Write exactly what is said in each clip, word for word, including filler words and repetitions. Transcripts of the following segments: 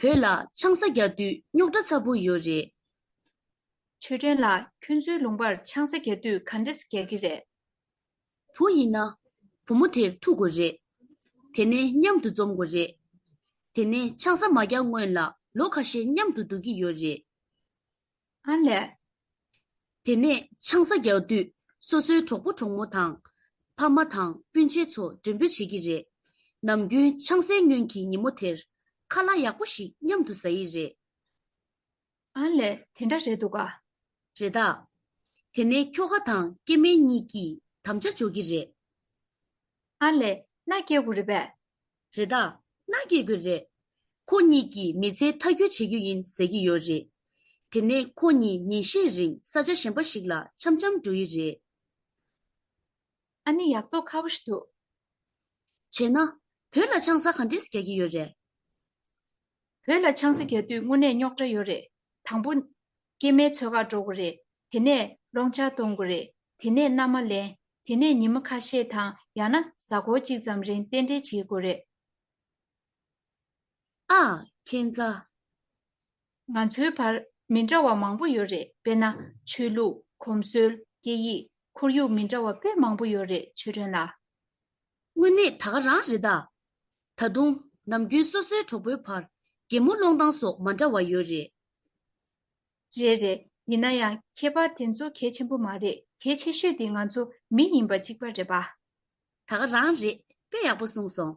བོད་ལ་ཆང་ས་རྒྱག་དུས་རྙོག་དྲ་ཚ་པོ་ཡོད་རེད། ཆོས་སྒྲོན་ལགས། ཁྱོད་ཚོའི་ལུང་པར་ཆང་ས་རྒྱག་དུས་ག་འདྲས་རྒྱག་གི་རེད། བུ་ཡིན་ན། བུ་མོ་དེར་ཐུག་དགོས་རེད། དེ་ནས་མཉམ་དུ་འཛོམས་དགོས་རེད། དེ་ནས་ཆང་ས་མ་རྒྱག་སྔོན་ལ་ལོ་ཁ་ཤས་མཉམ་དུ་འདུག་གི་ཡོད་རེད། ཨ་ལས། དེ་ནས་ཆང་ས་རྒྱག་དུས་སོ་སོའི་གྲོགས་པོ་གྲོགས་མོ་དང་། ཕ་མ་དང་སྤུན་མཆེད་ཚོ་མགྲོན་འབོད་བྱེད་ཀྱི་རེད། ནམ་རྒྱུན་ཆང་སའི་སྔོན་གྱི་ཉིན་མོ་དེར་ཁ་ལག་ཡག་པོ་ཞིག་མཉམ་དུ་ཟ་ཡི་རེད། ཨ་ལས། དེ་འདྲ་རེད་འདུག་ག། རེད་ད། དེ་ནས་ཁྱོ་ག་དང་སྐྱེ་དམན་གཉིས་ཀྱིས་དམ་བཅའ་འཇོག་གི་རེད། ཨ་ལས། མནའ་སྐྱེལ་དགོས་རེད་པས། རེད་ད། མནའ་སྐྱེལ་དགོས་རེད། ཁོ་གཉིས་ཀྱིས་མི་ཚེ་མཐའ་འཁྱོལ་བྱེད་རྒྱུ་ཡིན་ཟེར་གྱི་ཡོད་རེད། དེ་ནས་ཁོ་གཉིས་ཉིན་ཤས་རིང་ས་ཆ་གཞན་པ་ཞིག་ལ་འཆམ་འཆམ་འགྲོ་ཡི་རེད། ཨ་ནི་ཡག་ཐོག་ཁ་པོ་ཞིག་འདུག། བྱས་ན། བོད་ལ་ཆང་ས་ག་འདྲས་རྒྱག་གི་ཡོད་རེད། བོད་ལ་ཆང་ས་རྒྱག་དུས་དངོས་གནས་རྙོག་དྲ་ཡོད་རེད། དང་པོ། སྐྱེ་དམན་འཚོལ་གར་འགྲོ་དགོས་རེད། དེ་ནས་སློང་ཆ་གཏོང་དགོས་རེད། དེ་ནས་མནའ་མ་ལེན། དེ་ནས་ཉི་མ་ཁ་ཤས་དང་ཡང་ན་གཟའ་འཁོར་གཅིག་ཙམ་རིང་རྟེན་འབྲེལ་བྱེད་དགོས་རེད། ཨ། ཁྱད་མཚར། ང་ཚོའི་བར་མི་འདྲ་བ་མང་པོ་ཡོད་རེད། དཔེར་ན། ཆོས་ལུགས། གོམས་སྲོལ། སྐད་ཡིག། ཁོར་ཡུག་མི་འདྲ་བ་དཔེ་མང་པོ་ཡོད་རེད། ཆོས་སྒྲོན་ལགས། དངོས་གནས་ད་ག་རང་རེད་ད། ད་དུང་ནམ་རྒྱུན་སོ་སོའི་གྲོགས་པོའི་བར་གད་མོ་སློང་སྟངས་སོགས་མ་འདྲ་བ་ཡོད་རེད། རེད་རེད། ཡིན་ན་ཡང་ཁྱད་པར་དེ་ཚོ་གལ་ཆེན་པོ་མ་རེད། གལ་ཆེ་ཤོས་དེ་ང་ཚོ་མི་ཡིན་པ་གཅིག་པ་རེད་པ། ད་ག་རང་རེད། དཔེ་ཡག་པོ་གསུངས་སོང་།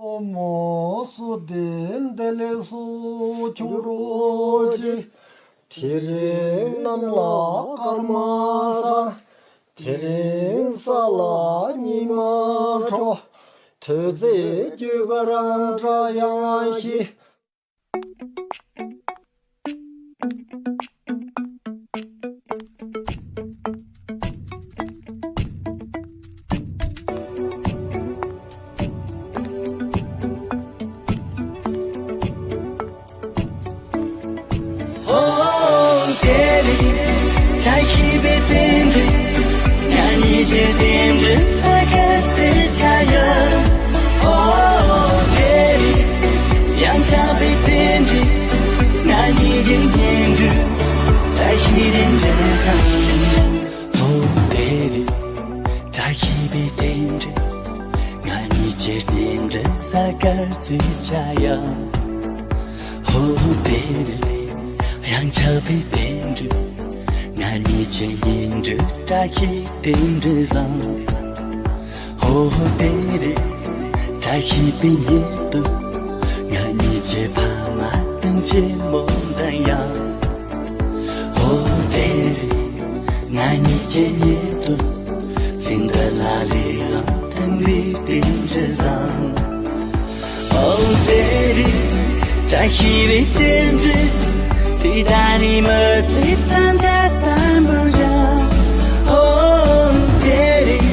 ཨོ་མོ་སུ་དེ་འདི་ལས་སུ་ཁྱུང་རོ་ཅི། དེ་རིང་གནམ་ལ་སྐར་མ་ས། དེ་རིང་ས་ལ་ཉི་མ་དྲོ། དུས་ཚོད་རྒྱུ་ག་རང་འདྲ་ཡང་ཤི། ཧོ་དེ་རིང་བཀྲ་ཤིས་པའི་རྟེན་འབྲེལ། ང་གཉིས་ཀྱི་རྟེན་འབྲེལ་ས་ག་ཚོད་ཆགས་ཡོད། ཧོ་དེ་རིང་ཡང་ཆགས་པའི་རྟེན་འབྲེལ། ང་གཉིས་ཀྱི་གཉེན་སྒྲིག་བཀྲ་ཤིས་རྟེན་འབྲེལ་བཟང་། ཧོ་དེ་རིང་བཀྲ་ཤིས་པའི་རྟེན་འབྲེལ། ང་གཉིས་ཀྱི་རྟེན་འབྲེལ་ས་ག་ཚོད་ཆགས་ཡོད། ཧོ་དེ་རིང་ཡང་ཆགས་པའི་རྟེན་འབྲེལ། ང་གཉིས་ཀྱི་གཉེན་སྒྲིག་བཀྲ་ཤིས་རྟེན་འབྲེལ་བཟང་། ཧོ་དེ་རིང་བཀྲ་ཤིས་པའི་ཉིན་དུ། ང་གཉིས་ཀྱི་ཕ་མ་དང་ཆེན་མོ་དང་ཡང་། ཧོ་དེ་རིང་ང་གཉིས་ཀྱི་ཉིན་དུ། ཚེ་འདི་ལ་ལས་ཡང་དེ་འདྲའི་རྟེན་འབྲེལ་བཟང་། ཨོ་དེ་རིང་བཀྲ་ཤིས་པའི་རྟེན་འབྲེལ། དེ་ད་ནི་མི་ཚེ་ཐམས་ཅད་དམ་པར་བཞག། ཨོ་དེ་རིང་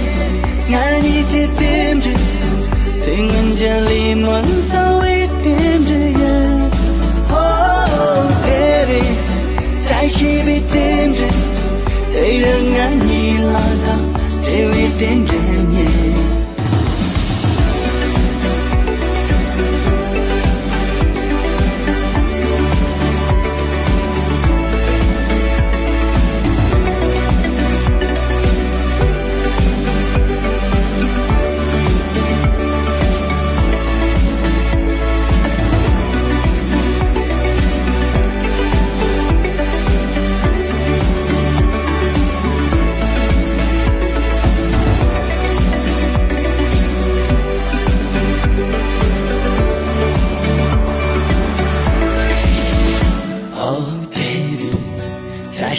ང་གཉིས་ཀྱི་རྟེན་འབྲེལ། ཚེ་སྔོན་གྱི་ལས་སྨོན་གསང་བའི་རྟེན་འབྲེལ་ཡིན། ཨོ་དེ་རིང་བཀྲ་ཤིས་པའི་རྟེན་འབྲེལ། དེ་ཡང་ང་གཉིས་ལ་དང་བྲལ་བའི་རྟེན་འབྲེལ་ཉིད།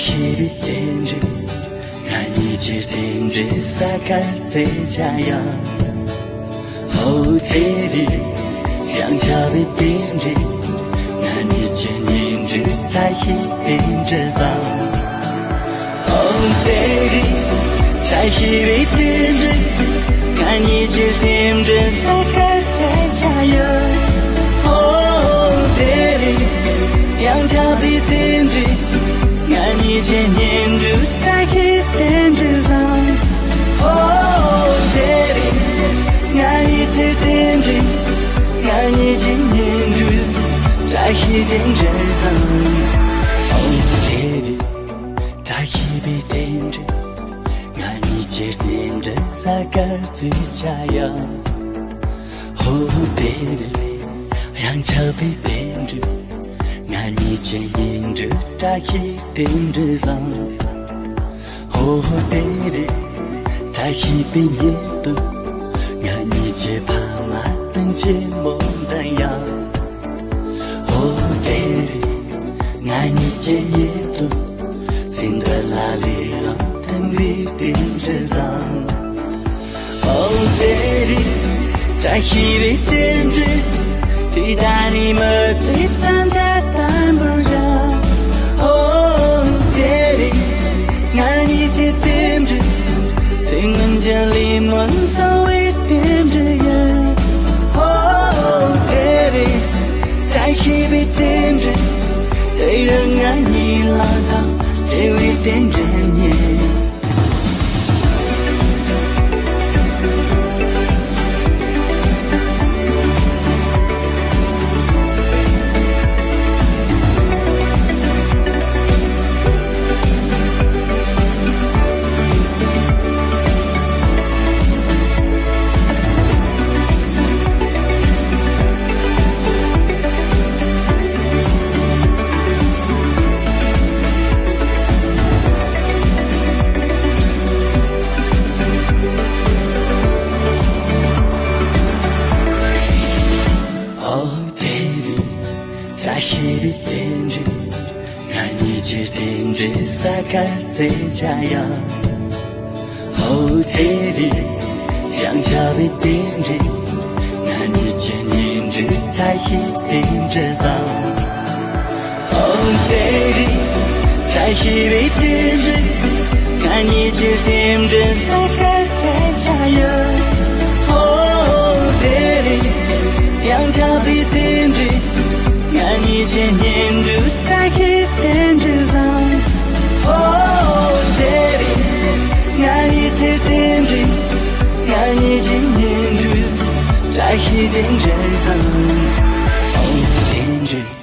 ཤེས་པའི་རྟེན་འབྲེལ། ང་གཉིས་ཀྱི་རྟེན་འབྲེལ་ས་གར་བཙལ་བྱ་ཡ། ཧོ་དེ་རེད། ཡང་ཆགས་པའི་རྟེན་འབྲེལ། ང་གཉིས་ཀྱི་གཉེན་སྒྲིག་བཀྲ་ཤིས་རྟེན་འབྲེལ་བཟང་། ཨོ་དེ་རེད། བཀྲ་ཤིས་པའི་རྟེན་འབྲེལ། ང་གཉིས་ཀྱི་རྟེན་འབྲེལ་ས་གར་བཙལ་བྱ་ཡ། ཨོ་དེ་རེད། ཡང་ཆགས་པའི་རྟེན་འབྲེལ། ང་གཉིས་ཀྱི་གཉེན་སྒྲིག་བཀྲ་ཤིས་རྟེན་འབྲེལ་བཟང་། ཨོ་དེ་རེད། ང་གཉིས་ཀྱི་རྟེན་འབྲེལ། ང་གཉིས་ཀྱི་གཉེན་སྒྲིག་བཀྲ་ཤིས་རྟེན་འབྲེལ་བཟང་། ཨོ་དེ་རེད། བཀྲ་ཤིས་པའི་རྟེན་འབྲེལ། ང་གཉིས་ཀྱི་རྟེན་འབྲེལ་ས་གར་བཙལ་བྱ་ཡ། ཧོ་དེ་རེད། ཡང་ཆགས་པའི་རྟེན་འབྲེལ། ང་གཉིས་ཀྱི་གཉེན་སྒྲིག་བཀྲ་ཤིས་རྟེན་འབྲེལ་བཟང་། ཧོ་ཧོ་དེ་རེད། བཀྲ་ཤིས་པའི་ཉིན་དུ། ང་གཉིས་ཀྱི་ཕ་མ་སྤུན་མཆེད་སྨོན་འདུན་ཡ། ཧོ་དེ་རེད། ང་གཉིས་ཀྱི་ཉིན་དུ། ཚེ་འདི་ལ་ལས་རང་མཐུན་པའི་རྟེན་འབྲེལ་བཟང་། ཨོ་དེ་རེད། བཀྲ་ཤིས་པའི་རྟེན་འབྲེལ། དེ་ད་ནི་མི་ཚེ་ཐམས་ཅད་དམ་པར་བཞག། ཨོ་དེ་རེད། ང་གཉིས་ཀྱི་རྟེན་འབྲེལ། ཚེ་སྔོན་གྱི་ལས་སྨོན་གསང་བའི་རྟེན་འབྲེལ་ཡིན། ཨོ་དེ་རེད། བཀྲ་ཤིས་པའི་རྟེན་འབྲེལ། དེ་ཡང་ང་གཉིས་ལ་དང་བྲལ་བའི་རྟེན་འབྲེལ་ཉིད། ཨོ་དེ་རེད། བཀྲ་ཤིས་པའི་རྟེན་འབྲེལ། ང་གཉིས་ཀྱི་རྟེན་འབྲེལ་ས་གར་བཙལ་བྱ་ཡ། ཧོ་དེ་རེད། ཡང་ཆགས་པའི་རྟེན་འབྲེལ། ང་གཉིས་ཀྱི་གཉེན་སྒྲིག་བཀྲ་ཤིས་རྟེན་འབྲེལ་བཟང་། ཨོ་དེ་རེད། བཀྲ་ཤིས་པའི་རྟེན་འབྲེལ། ང་གཉིས་ཀྱི་རྟེན་འབྲེལ་ས་གར་བཙལ་བྱ་ཡ། ཨོ་དེ་རེད། ཡང་ཆགས་པའི་རྟེན་འབྲེལ། ང་གཉིས་ཀྱི་གཉེན་སྒྲིག་བཀྲ་ཤིས་རྟེན་འབྲེལ་བཟང་། ཨོ་དེ་རེད། ང་གཉིས་ཀྱི་རྟེན་འབྲེལ། ང་གཉིས་ཀྱི་གཉེན་སྒྲིག་བཀྲ་ཤིས་རྟེན་འབྲེལ་བཟང་། ཨོ་རྟེན་འབྲེལ།